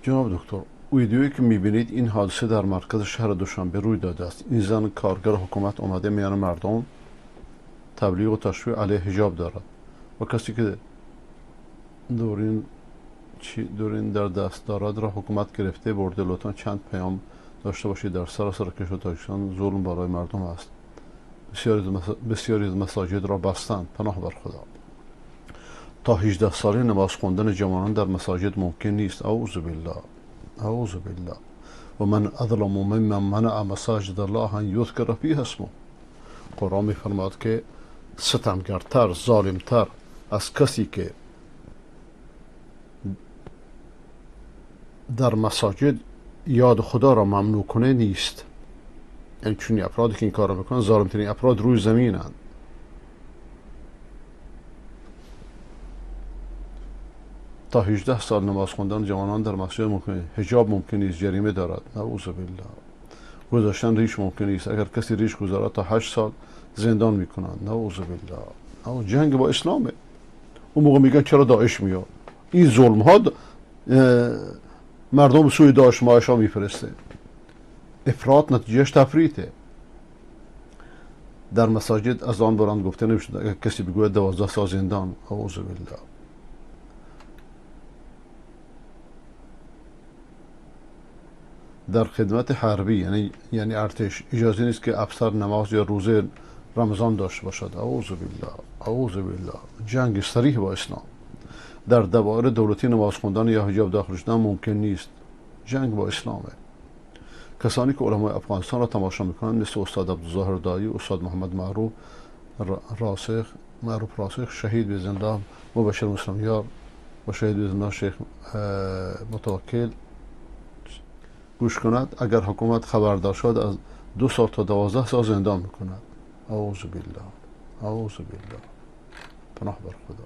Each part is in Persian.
جناب دکتر، ویدیویی که میبینید این حادثه در مرکز شهر دوشنبه روی داده است. این زن کارگر حکومت آمده میان مردم تبلیغ و تشویق علیه حجاب دارد و کسی که دورین در دست دارد را حکومت گرفته برده. لطفا چند پیام داشته باشید. در سراسر کشور تاجیکستان ظلم برای مردم است. بسیاری از مساجد را بستند. پناه بر خدا. تا 18 ساله نماز خواندن جوانان در مساجد ممکن نیست. اعوذ بالله، اعوذ بالله. و من اظلم ممن منع مساجد الله ان یذکر فیها اسمه. قرآن می‌فرماید که ستمگرتر، ظالمتر از کسی که در مساجد یاد خدا را ممنوع کنه نیست. یعنی چون افرادی که این کار را میکنن ظالمترین افراد روی زمینند. تا 18 سال نماز خواندن جوانان در مسجد ممکن، حجاب ممکن نیست، جریمه دارد. نعوذ بالله. گذاشتن ریش ممکن نیست، اگر کسی ریش گذارد تا 8 سال زندان میکنند. نعوذ بالله. جنگ با اسلامه. اون موقع میگن چرا داعش میاد. این ظلم ها مردم سوی داعش ماعش ها میفرسته. افراط نتیجهش تفریطه. در مساجد اذان بلند گفته نمیشد، اگر کسی بگوید 12 سال زندان. اعوذ بالله. در خدمت حربی یعنی ارتش اجازه نیست که افسر نماز یا روزه رمضان داشته باشد. اعوذ بالله، اعوذ بالله. جنگ صریح با اسلام. در دوایر دولتی نماز خواندن یا حجاب داخل شدن ممکن نیست. جنگ با اسلامه. کسانی که علمای افغانستان را تماشا میکنند مثل استاد عبدالظاهر دایی، استاد محمد معروف راسخ، معروف راسخ، شهید باذن الله مبشر مسلمیار و شهید باذن الله شیخ متوکل گوش کند، اگر حکومت خبردار شد از 2 سال تا 12 سال زندان میکند. اعوذ بالله، اعوذ بالله. پناه بر خدا.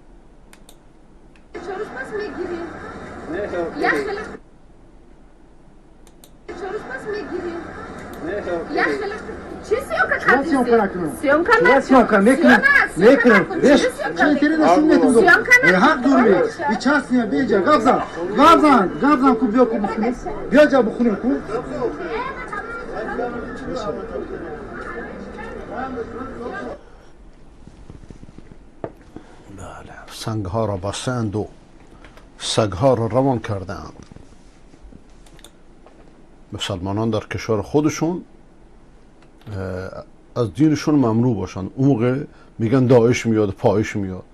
سنگ ها را بستند و سگ ها را روان کردند. مسلمانان در کشور خودشون از دینشون ممنوع باشند. اون موقع میگن داعش میاد، پایش میاد.